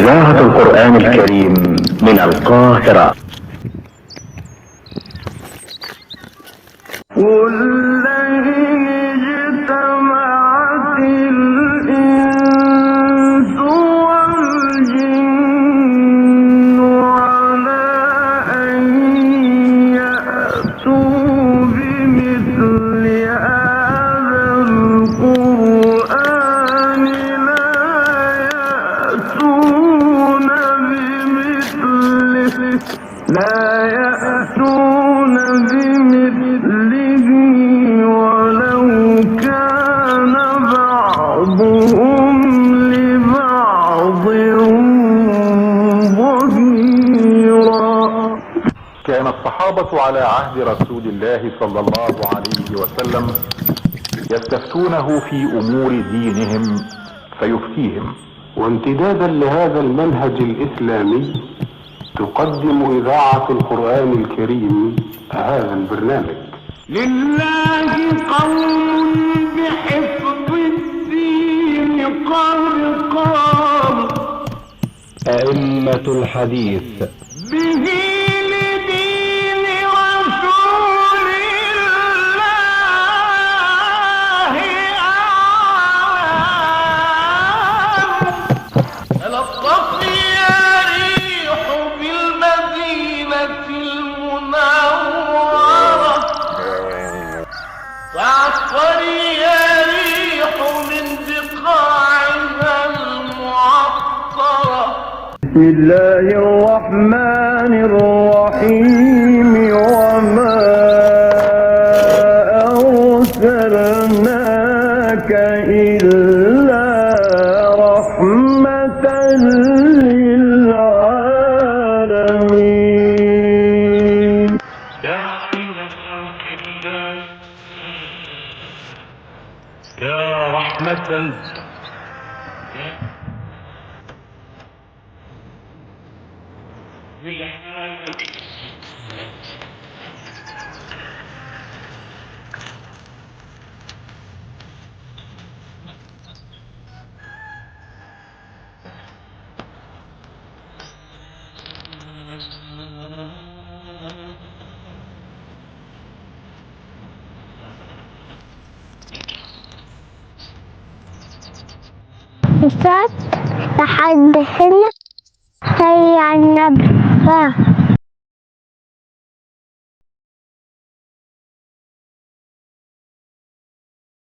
إذاعة القرآن الكريم من القاهرة. قل لئن اجتمعت الإنس والجن على أن يأتوا بمثل هذا القرآن لا يأتون بمثله ولو كان بعضهم لبعض ظهيرا. كان الصحابة على عهد رسول الله صلى الله عليه وسلم يستفتونه في أمور دينهم فيفتيهم. وامتدادا لهذا المنهج الإسلامي تقدم إذاعة القرآن الكريم هذا البرنامج. لله قوم بحفظ الدين قد قاموا، أئمة الحديث به لدين رسول الله أعلام. تلطف يا ريح بالمدينة المنورة، تعطري يا ريح من بقاعها المعطرة. بسم الله الرحمن الرحيم. وما أرسلناك إلا رحمة للعالمين. يا خير خلق الله، يا رحمة للعالمين. وصلت لحد هنا، هيا على النبي.